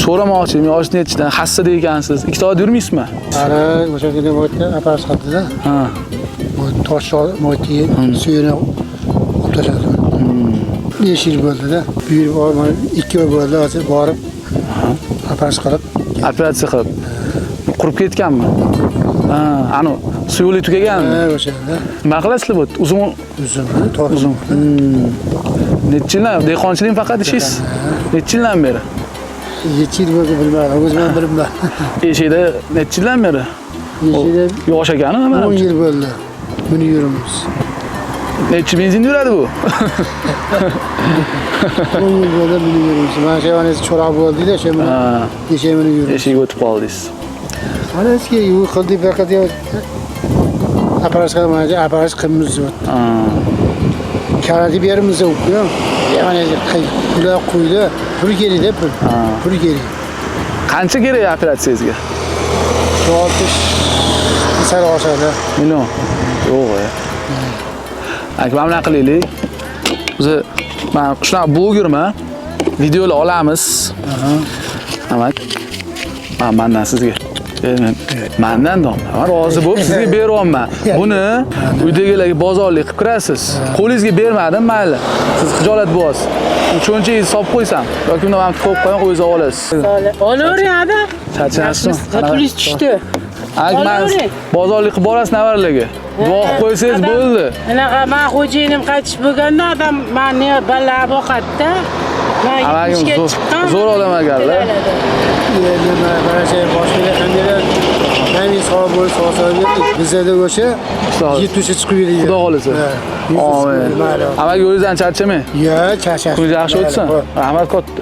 So'ramoqchi edim, yosh nechidan, hassada ekansiz. Ikkita oyoqda yurmaysizmi? Hali o'sha kuni operatsiya qildida. Ha. Bu tosh suyini olib tashladi. 5 yil bo'ldi-da. Bu yil mana 2 oy bo'ldi, hozir borib operatsiya qilib. Operatsiya qilib. Qurib ketganmi? Ha, anu suyuqlik tugaganmi? Ha, o'shanda. Nima qilasizlar bu? Uzum Uzumni, tosh. Uzum. Necha yildan dehqonchilik faqat ishingiz? Necha yildan beri? 7 yil bo'ldi, bilmadim, o'zim ham bilmayman. Eshikda necha yildan beri? Eshikda Yosh ekani 10 manimcha. yil bo'ldi. Buni yuribmiz. Necha benzin yuradi bu? 10 yil bo'ldi buni yuribmiz. Mana shu yana cho'roq bo'ldi-da, o'sha buni Ha, eshak buni yuribmiz. eshikka o'tib qoldingiz. Mana eski uy qildik, bu yoqqa operatsiya qilib, mana operatsiya qilamiz. Ha. Karantin beramiz u ham. Mana pullar qo'ydi. Pul kerak-da pul. Pul kerak. Qancha kerak operatsiyangizga? 60 sal oshadi. Million. Yo'q. E. Aka, mana bunaqa qilaylik. O'zi men shunaqa blogerman. Videolar olamiz. Amak. Ha, mandan sizga. Mandan dom. Men rozi bo'lib sizga beryapman. Buni uydagilarga bozorlik qilib kirasiz. Qo'lingizga bermadim, mayli. Siz xijolat bo'lasiz. Cho'nchagingizni solib qo'ysam yoki unda men qo'yib qo'yaman, o'zingiz olasiz. Olavering ada. Charchamasmi? Pulingiz tushdi. Aka, man Olavering. bozorlik qilib borasiz nevarlarga. Duo qilib qo'ysangiz bo'ldi. Anaqa men xo'jayinim qaytish bo'lganda odam meni bolalar boqadi-da. Men Amagim 70 ga zo'r- chiqqan. zo'r odam ekanlar. Endi mana shu boshqa qandaylar nami sog' bo'lib sog' salomat bizada o'sha Xudo- 70 chiqib yuradi. Xudo xohlasa. Amin. Mayli. Amaki, o'zingizdan charchamang. Yo, charchash. Kuningiz yaxshi o'tsin. Rahmat katta.